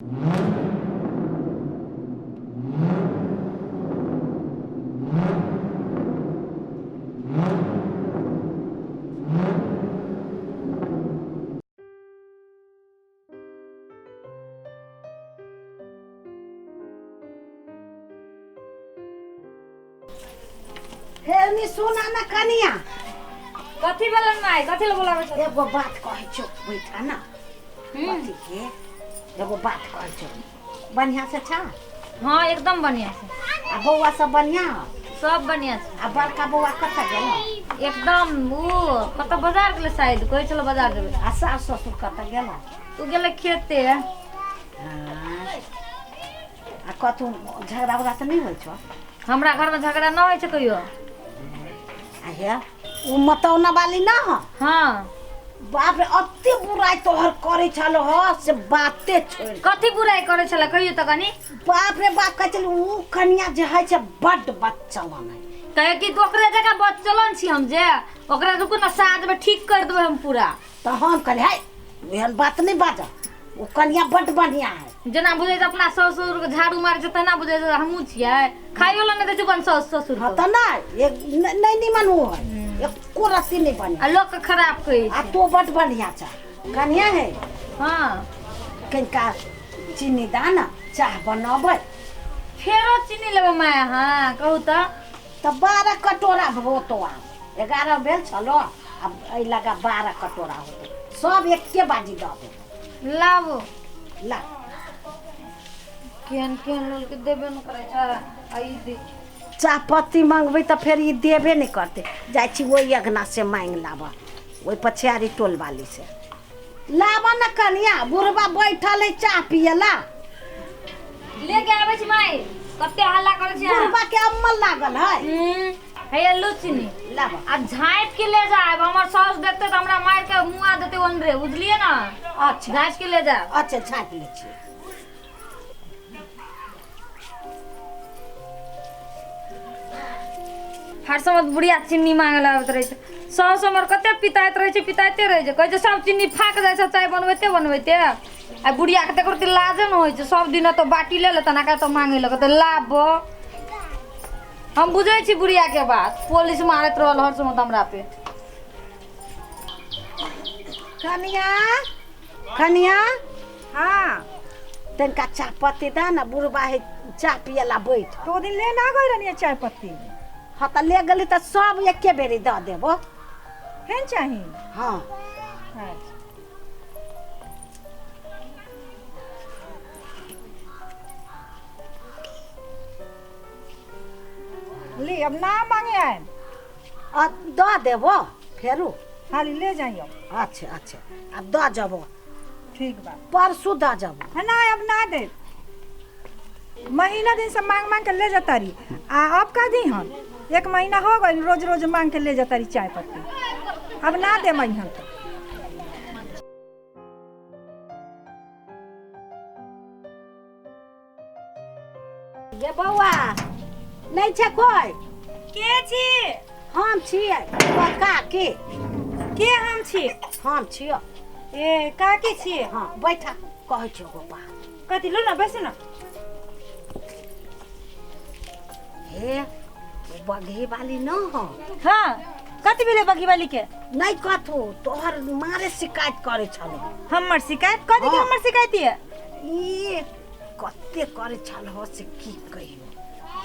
हे नी सुना ना कनिया। कथी भेलन माय, कथी ले बोलाबै छौ? एगो बात कहै छौ, बैठा ना। कथी के एगो बात कहै छौ, बढ़िया से छा? हाँ, एकदम बढ़िया से। आ बौआ सब बढ़िया? सब बढ़िया छै। आ बड़का बौआ कतऽ गेल? एकदम ऊ कतऽ बाजार गेलै शायद, कहै छलै बाजार जेबै। आ सास ससुर कतऽ गेल? ऊ गेलै खेते। हाँ। आ कतहु झगड़ा उगड़ा तऽ नहि होइ छौ? हमरा घरमे झगड़ा नहि होइ छै कहियो। आ हे उ मतौना वाली ना ह? हाँ। बाप रे, अते बुराई तोहर करे छल ह से बाते छोड़। कथी बुराई करे छल कहियो तऽ कनी? बाप रे बाप, कहै छल उ कनिया जे है से बड्ड बच्चलन है। कहे कि तू ओकरे जकाँ बच्चलन छी हम, जे ओकरा रुकू ना साँझमे ठीक कर देबै हम पूरा। तऽ हम कहलियै है एहन बात नहि बाजऽ, ओ कनिया बड्ड बढ़िया है। जेना बुझै छै अपना साउस ससुर के झाड़ू मारै छै तेना बुझै छै हमहूँ छियै, खाइयो लए नहि दै छै अपन साउस ससुर। हाँ तऽ नहि, एक नहि निमन ओ है, एको रत्ती नहि बढ़िया। आ लोक के खराब कहै आ तो बड्ड बढ़िया छ कनिया है। हाँ। कनिका चीनी दाना चाह बनबै। फेरो चीनी लेबै माय? हाँ कहू तऽ। तऽ 12 कटोरा होतो, आब 11 भेल छलो, आब एहि लगा 12 कटोरा होतो, सब एके बाजी दऽ देबै। लाबू। ला। केहन केहन लोक के देबे नहि करै छै आ ई दे। चाह पत्ती मंगबै तऽ फेर ई देबे नहि करतै। जाइ छी ओहि अगना से मांगि लाबऽ, ओहि पछियारी टोल वाली से लाबऽ ने कनिया, बुढ़बा बैठल है चाह पियला। लेके आबै छी माय, कते हल्ला करै छी अहाँ? बुढ़बा के अम्मल लागल है। हैया लू चीनी। लाबऽ। आ झाँपि के ले जायब, हमर साउस देखते तऽ हमरा मारि के मुआ देते ओनरे, बुझलियै ने? अच्छा। झाँपि के ले जायब। अच्छा, झाँपि लै छियै। हर समय बुढ़िया चीनी मांगे लागैत रहै छै। साउस हमर कते पिताइत रहै छै, पिताइते रहै छै, कहै छै सब चीनी फाक जाइ छै चाय बनबैते बनबैते। आ बुढ़ियाके तऽ एको रत्ती लाजे नहि होइ छै, सब दिन एतऽ बाटी ले लेतन आ एतऽ मांगे लगतै लाब। हम बुझै छी बुढ़ियाके बात, पुलिस मारैत रहल हर समय हमरा पे। कनिया, कनिया। हाँ। तनिका चाह पत्ती दे ने, बुढ़बा है चाह पियला बैठ। तो ओ दिन ले ना गई रहनी चाय पत्ती? हाँ तऽ ले गेली तऽ सब एके बेरी दऽ देबो। फेन चाही? हाँ। अच्छा। ली, अब ना मांगे आए। आ दऽ देबो फेरू। खाली ले जाइयो। अच्छा अच्छा, आब दऽ जबो। ठीक बा। परसू दऽ जबो। है ना, अब ना दे, महीना दिन से मांग मांग के ले जाता रही आ अब का दी हम? एक महीना हो गई, रोज रोज मांग के ले जाता रही चाय पत्ती, अब ना दे महीना तो। गे बौआ, नहि छै कोइ? के छी? हम छियै तोहर काकी। के हम छी? हम छियौ। ए काकी छी? हाँ, बैठा, कहै छियौ एगो बात। कथी? लो ना, बैसू ना। हे ओ बघी वाली न हो? हाँ, कथी भेलै बघी वाली के? नहि कथू, तोहर मारे शिकायत करै छलौ। हमर शिकायत? कथी के? हाँ। हमर शिकायत ये? ई कते करै छल हो से की कहियो,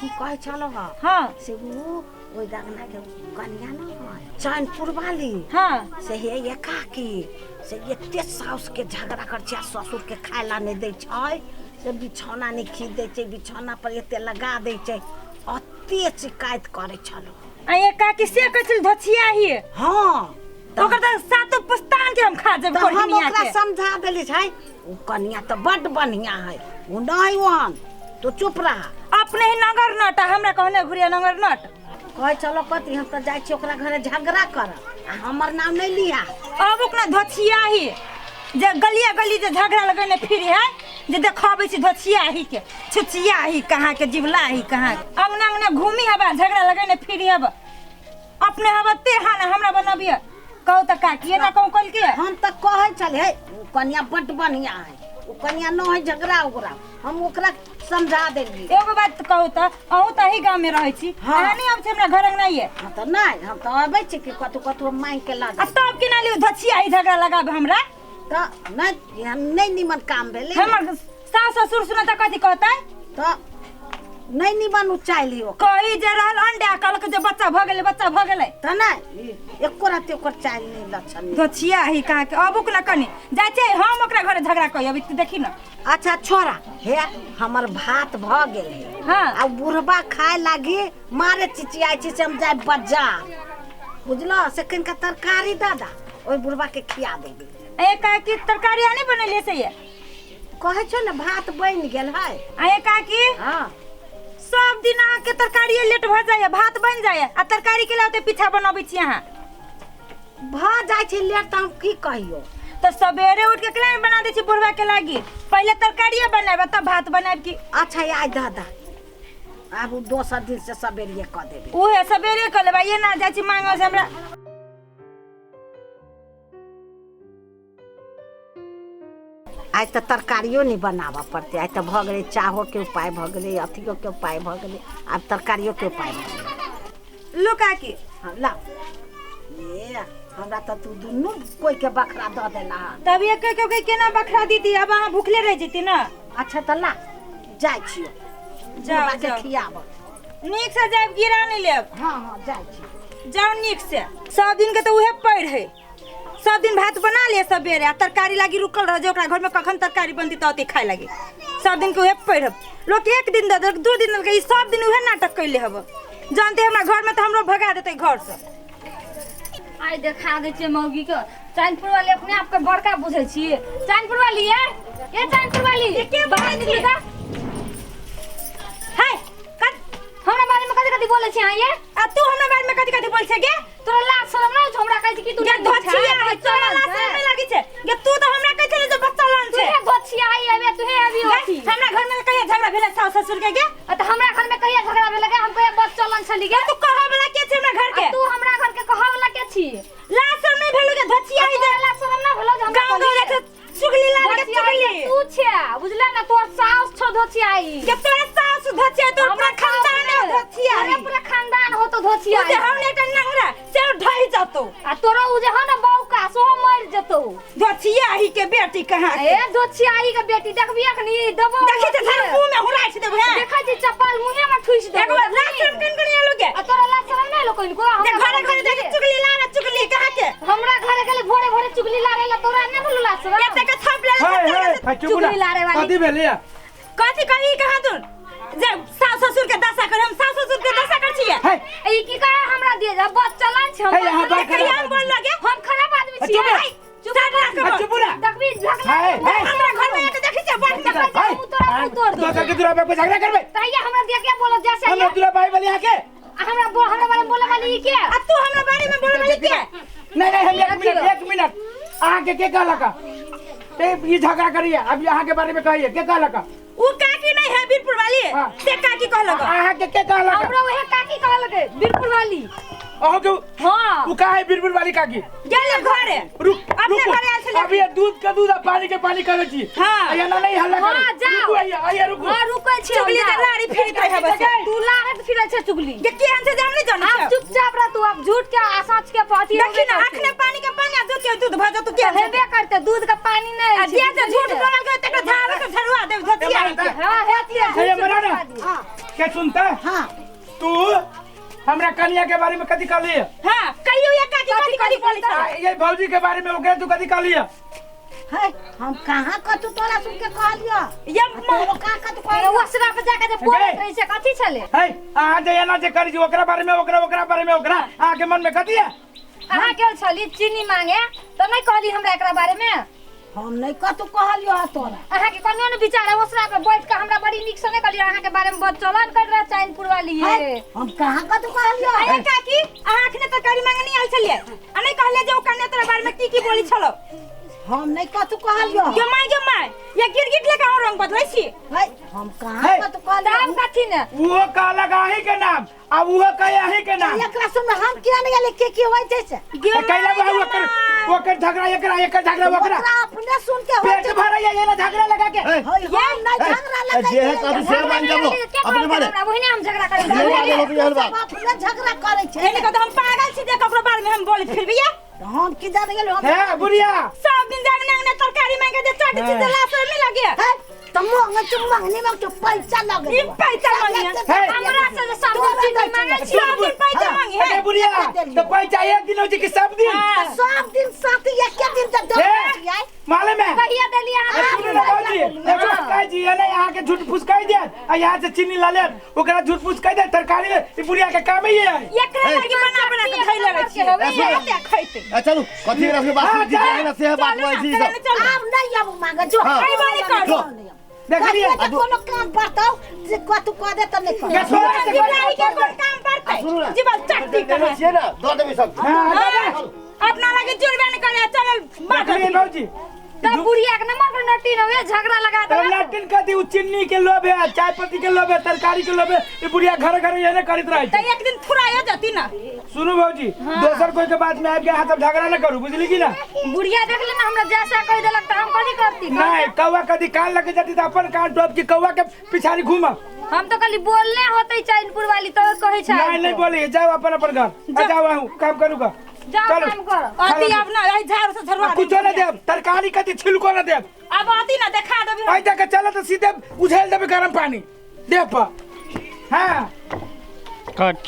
की कहै छल हो? हाँ। से ऊ ओहि दगना के कनिया न है चैनपुर वाली? हाँ। से हे ये काकी से एते साउस के झगड़ा कर छै आ ससुर के खाय ला नहि दै छै, से बिछौना नहि खींच दै छै, बिछौना पर एते लगा दै छै, अते शिकायत करै छलो। आ ये काकी से कहै छल धोछिया ही? हाँ। ओकर तऽ सातो पुस्तान के हम खा जेब। तऽ हम कोढ़िनिया ओकरा के समझा देली छै, ओ कनिया तऽ बड्ड बढ़िया है, ओ नहि ओहन, तो चुप रहा। अपने ही नगर नट आ हमरा कहने घुरिया नगर नट। कहै चलो कथी, हम तऽ जाइ छी ओकरा घरे झगड़ा करब आ हमर नाम नहि लिहा। अब ओकरा धोछिया ही जे गलिया गली जे झगड़ा लगेने फिरी है, जे देखाबै छी धोछिया ही के, छुछिया ही कहाँ के, जिवला ही कहाँ के, अंगना अंगना घूमी हबा झगड़ा लगेने फिरी हब, अपने हब ते हा ना हमरा बनबिय। कहू तऽ काकी, एना कहूँ कल के? हम तऽ कहै छलियै, ओ कनिया बड्ड बढ़िया है, ओ ओ कनिया न है झगड़ा उगड़ा, हम ओकरा समझा देलियै। एगो बात कहू तऽ अहूँ तऽ एही गाँव में रहै छी, हाँ। अहाँ नहि आबै छी हमरा घर अंगना ये? हाँ तऽ नहि, हम तऽ अबै छी कि कतहु कतहु मांगि के ला आ तब केना लियौ धछिया ई झगड़ा लगाबे हमरा? तऽ नहि, एहन नहि निमन काम भेलै। हमर सास ससुर सुनत तऽ कथी कहतै? तऽ नहि निमन उ चालि है ओकर। कही जे रहल अंडा, कहलक जे बच्चा भऽ गेलै, बच्चा भऽ गेलै। तऽ नहि, एको राति ओकर चालि नहि लक्षण नहि। धोछिया ही कहाँ के अबुक न कनी जाइ छै, हम ओकरा घरे झगड़ा कही अभी, तू देखी न। अच्छा छोड़ा, हे हमर भात भऽ गेल है। हाँ। आ बुढ़बा खाय लागी मारे चिचियाइ छै से हम जाय बाजार, बुझलो? से कनिका तरकारी दादा ओहि बुढ़बा के खिया देबै। ए काकी, तरकारी आने बनेलियै से ये? कहै छौ ने भात बनि गेल है। आ काकी, हाँ। सब दिन अहाँके तरकारी लेट भऽ जाइए, भात बनि जाइए आ तरकारी के लाते पीछा बनबै छी अहाँ। भऽ जाइ छै लेट तऽ हम की कहियौ? तऽ सवेरे उठ के केना बना दै छी बुढ़वा के लागी? पहिले तरकारिए बनायब तब भात बनायब की? अच्छा आइ दादा, आब उ दोसर दिन से सवेरे कऽ देबै। उहे सवेरे कऽ लेबै, ये ना जाइ छी मांगऽ से हमरा। आइ तऽ तरकारियो नहि बनाबऽ पड़तै, आइ तऽ भऽ गेलै चाहोके उपाय भऽ गेलै, अथियोके उपाय भऽ गेलै, आब तरकारियोके उपाय भऽ गेलै। लो काकी। हाँ, ला ए, हमरा तऽ तू दुनू कोइके बखरा दऽ देला हन। तब एक एक के केना बखरा दीदी? अब अहाँ भूखले रह जेती ना। अच्छा तऽ ला, जाइ छियौ। जाओ, बुढ़बा के जाओ। खियाबऽ। नीक से जायब, गिरा नहीं लेब। हाँ हाँ, जाइ छी। जाओ नीक से। सब दिन के तो उहे पड़ है, सब दिन भात बना लिए सबेरे आ तरकारी लागी रुकल रह जे ओकरा घर में कखन तरकारी बनती तऽ अते खाए लागी। सब दिन के उहे पड़ है। लोग एक दिन दऽ देलक, 2 दिन देलक, ई सब दिन उहे नाटक कैले हब। जानते हमरा घर में तऽ हमरो भगा देतै घर से। आइ देखा दै छियै मौगी के। चांदपुर वाली अपने आप के बड़का बुझै छी। चांदपुर वाली ये, ये चांदपुर वाली। ये के बाहर बोलै निकलू छी? तऽ। हाय, कत हमरा बारे में कथी कथी बोलै छी अहाँ ये? आ तू हमरा बारे में कथी कथी बोलै छै गे? तोरा लाज शरम नहि छौ? हमरा कहै छी कि तू गे नहि धोछिया छै, है, तोरा लाज छै। शरम नहि लागै छै गे? तू तऽ हमरा कहै छले जे बच्चा लन छै। तूहे धोछिया आई अबे, तूहे अभी गे, अथी। हमरा घर में कहिया झगड़ा भेलै सास ससुर के गे? आ तऽ हमरा घर में कहिया झगड़ा भेलै गे? हम कहिया बच्चा लन छली गे? तू कहऽ वाला के छै हमरा घर के? आ तू हमरा घर के कहऽ वाला के छी? लाज शरम नहि भेलौ गे धोछिया है जे? तोरा लाज शरम नहि भेलौ जे हमरा गाँव गाँव कहली? जाइ छै चुगली लाल के धोछिया आई चुगली। तू छै, बुझले ना? तोर सास छौ धोछिया आई। गे तोरा सास धोछिया, तोर हमरा पूरा खानदान सास धोछिया तोरा है। पूरा खानदान हो तो धोछिया उ जे आई। हम एकटा नंगरा से ढहि जतौ। आ तोरा उ जे हो ना बौका सेहो मरि जतौ। धोछिया ही के बेटी कहाँ के? ए धोछिया आई के बेटी देखबी अखनी देबो। देखी तऽ धर मुंह में हुराइ छै देबो हे। देखै छी चप्पल मुंहे में ठुसि देबो। एक बार लाज शरम कन कन आलो गे? आ तोरा लाज शरम नहि एलो कनिको? जे हमरा घरे घरे जाके चुगली लाना चुगली कहाँ के? हमरा घरे गेले भोरे भोरे चुगली लारे ला, तोरा नहि भेलो लाज शरम? एते के थप ले हे हे हे, चुप ना। चुगली लारे वाली। कथी भेलै? कथी कही कहाँ दूर जे सास ससुर के दशा कर, हम सास ससुर के दशा कर छियै। हे ई की कहे हमरा दिए जा बच्चा लन छै। हे, यहाँ बात कहिया हम बोल लगे? हम खराब आदमी चुप छियै। रह। चुप रह। हे, चुप रह। देखबी झगड़ा। हे, हे। हमरा घर में आके देखै छियै बड़ देखै छियै, मुँह तोरा मुँह तोड़ देबौ। दोसर के दूरा पे झगड़ा करबै? तहिया हमरा दिया के बोलो जैसे हमरा दूरा भाई वाली आके हमरा हमरा बारे में बोले वाली ई के? आ तू हमरा बारे में बोले वाली के? नहीं नहीं, हम एक मिनट, एक मिनट, अहाँ के के कहलक ए ई झगड़ा करिए? अभी अहाँ के बारे में कहिए, के कहलक? उ काकी नहीं है बीरपुर वाली? हाँ। से काकी कहलक। अहाँ के के कहलक? हमरा वहे काकी कहलक बीरपुर वाली। अहाँ के? हाँ। उ का है बीरपुर वाली काकी? गेले घरे। रुक, अपने रुकू। घरे आयल छलै। अभी ये दूध के दूध आ पानी के पानी करै छी। हाँ। अइया ना नहीं हल्ला करू। हाँ, जाओ। रुकू अइया, अइया रुकू। हाँ, रुकै छी हम, चुगली के जाओ। लारी फिरैत रहै बस। तू लारत फिरै छै चुगली। गे केहन छै जे हम नहीं जानै आब छियै। चुपचाप रह तू, आब झूठ के आ सच के अथी देखी होबे ना, करतै। अखने पानी के पानी आ दूध के दूध भऽ जेतौ केहन छै? हेबे करतै, दूध के पानी नहि आ छै, जे जे झूठ बुझलियै? बोलल गयो तकरा झाड़ के झड़ुआ देब धोतिया ए, के। हाँ, हेतियै, हे, झूठ से मना ना। बता दियै। हाँ। के सुनता? हाँ। तू हमरा कनिया के बारे में कथी कहली? हाँ, कहियो ये काकी कथी कथी बोलै आ, छै? ये भौजी के बारे में ओकरा तू कथी कहली? है, हम कहाँ कतू तोरा सुन के कहलियो? ये तोरो कहाँ कतू कहलियो? ओसरा पे जाके जे बोलैत रहै छै, कथी छलै? हे, अहाँ जे एना जे करी छी ओकरा बारे में, ओकरा ओकरा बारे में, ओकरा अहाँ के मन में कथी है? अहाँ गेल छली चीनी मांगे तऽ नहि कहली हमरा एकरा बारे में? हम नहीं कतू कहलियो है तोरा। अहाँ के कनियो ने विचार है, ओसरा पे बैठ के हमरा बड़ी नीक से नहि कहलियो अहाँ के बारे में बदचलन कर रहा चैनपुर वाली है, ये। हम कहाँ कतू कहलियो? अरे काकी, अहाँ अखने तरकारी मांगनी आयल छलियै आ नहि कहलियै जे ओ कन्या तोरा बारे में की की बोली छलो? हम नहीं कतू कहलियो। गे my, गे my, ये गिरगिट लेके अहाँ रंग बदलै छी। है, हम कहाँ है। कतू कहलियो? तब कथी दिन वो कहलक अहीं के नाम आ वो कहे अहीं के नाम। एकरा सुन हम किया नहीं गेले के की होय छै से? कैला बा ओकर ओकर झगड़ा एकरा एकर झगड़ा ओकरा। ओकरा अपने सुन के होय पेट भरैया ये ना झगड़ा लगा के। होय हम नहीं झगड़ा लगा जे है कभी से मान जाबो अपने मारे ओहिने हम झगड़ा करै ये बात लोग ये बात अपने झगड़ा करै छै। एने को तो हम पागल छी जे ककरो बारे में हम बोले फिरबिया। हम की जाने गेल हम हे बुढ़िया सब दिन जागने अंगने तरकारी मांगे जे चट छी जे लाश में लगे। है त मांगे तू मांगने में तो पैसा लगे। ई पैसा मांगे हमरा से जे सब दिन चीनी मांगे छी। सब दिन पैसा मांगे है अरे बुढ़िया तो पैसा एक दिन हो जी कि सब दिन? सब दिन साथ एक दिन त दे छियै मालूम है कहिया देलियै अहाँ? सुनू ना बाबूजी, एक बात कहै छी, एने अहाँके झूठ फूस कहि देत आ यहाँ से चीनी लऽ लेत, ओकरा झूठ फूस कहि देत तरकारी में, ई बुढ़िया के काम ही है। एकरा लगी बना बना के धैले रहे छियै कते खैते। ए चलू कथी रस के बात हाँ, जी ना से बात होइ छी सब। आब नहीं आब मांगे जो हाँ। अइबो नहीं करू। देखलियै कोनो काम पड़तौ जे कतू कह दे त नहीं कर। ये सोना से जिबलाई के कोन काम पड़तै? सुनू ना। जीवल चट्टी कर छियै ना दऽ देबै सब। हाँ, दादा। अपना लगे जुड़बे नहीं करे चलल देखलियै भौजी तब बुढ़िया के नंबर पर नटी न झगड़ा लगा तब दे। लैट्रिन कथी उ चीनी के लोभ है, चाय पत्ती के लोभ है, तरकारी के लोभ है, ई बुढ़िया घर घर एने करैत रहै त छै। एक दिन थुरायो जती ना। सुनू भौजी, दोसर कोई के बात में आबि के अहाँ सब झगड़ा न करू, बुझली कि ना? बुढ़िया देख ले ना हमरा जैसा कह देलक त हम कथी करती? नहीं कौआ कदी कान लगे जाती त अपन कान टोप के कौआ के पिछाड़ी घूमब। हम तो खाली बोलने होते चैनपुर वाली तो कहै छै। नहीं नहीं बोली, जाओ अपन अपन घर आ जाओ, अहूँ काम करूगा। जाओ चलू। काम करो। अति अब ना एहि झाड़ू से झड़वा कुछो न देब, तरकारी कथी छिलको न देब। अब अति ना देखा देबी। ऐ देख चल त सीधे उझेल देबे गरम पानी देह पर। हाँ कट।